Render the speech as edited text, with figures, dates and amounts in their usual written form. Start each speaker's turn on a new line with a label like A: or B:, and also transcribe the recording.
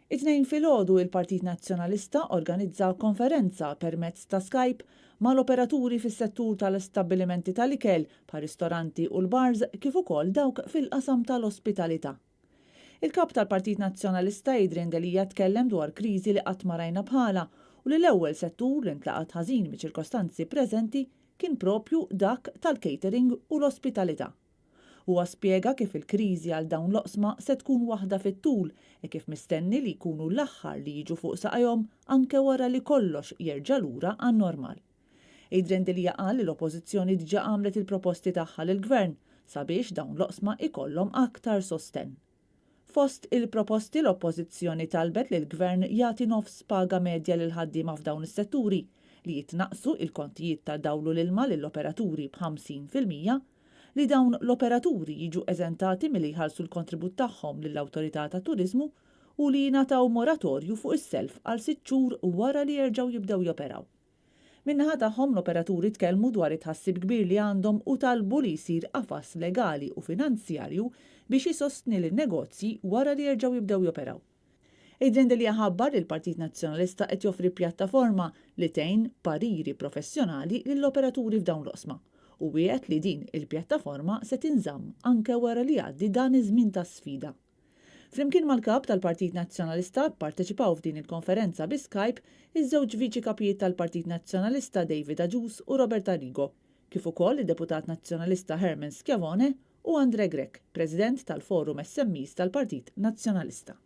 A: It-Tnejn filgħodu il-Partit Nazzjonalista organizza konferenza permezz ta' Skype mal-operaturi fis-settur tal-istabbilimenti tal-ikel bħal ristoranti u l-bars kif ukoll dawk fil-qasam tal-ospitalità. Il-kap tal-Partit Nazzjonalista Adrian Delia tkellem dwar kriżi li qatt ma rajna bħala u li l-ewwel settur li ntlaqat ħażin miċ-ċirkostanzi preżenti kien propju dak tal-catering u l-ospitalità. Huwa spjega kif il-kriżi għal dawn l-oqsma se tkun waħda fit-tul e kif mistenni li jkunu l-aħħar li jiġu fuq saqajhom anke wara li kollox jerġa' lura għan-normal. Adrian Delia qal li l-Oppożizzjoni diġà għamlet il-proposti tagħha lill-Gvern sabiex dawn l-oqsma ikollhom aktar sostenn. Fost il-proposti, l-Oppożizzjoni talbet li l-Gvern jagħti nofs paga medja lil ħaddiema f'dawn is-setturi, li jitnaqqsu il-kontijiet ta' dawl u l-ilma lill-operaturi b'50%, li dawn l-operaturi jiġu eżentati milli jħallsu l-kontribut tagħhom lill-Awtorità tat-Turiżmu u li jingħataw moratorju fuq is-self għal 6 xhur wara li jerġgħu jibdew joperaw. Min-naħa tagħhom, l-operaturi tkellmu dwar it-tħassib kbir li għandhom u talbu li jsir qafas legali u finanzjarju biex jisostni lin-negozji wara li jerġgħu jibdew joperaw. Adrian Delia ħabbar li l-Partit Nazzjonalista qed joffri pjattaforma li tgħin pariri professjonali lill-operaturi f'dawn l-oqsma u wiegħed li din il-pjattaforma se tinżamm anke wara li jgħaddi dan iż-żmien ta' sfida. Flimkien mal-kap tal-Partit Nazzjonalista pparteċipaw f'din il-konferenza bi Skype iż-żewġ viċi kapijiet tal-Partit Nazzjonalista David Agius u Robert Arrigo, kif ukoll id-deputat Nazzjonalista Herman Schiavone u Andre Grech, President tal-Forum SMEs tal-Partit Nazzjonalista.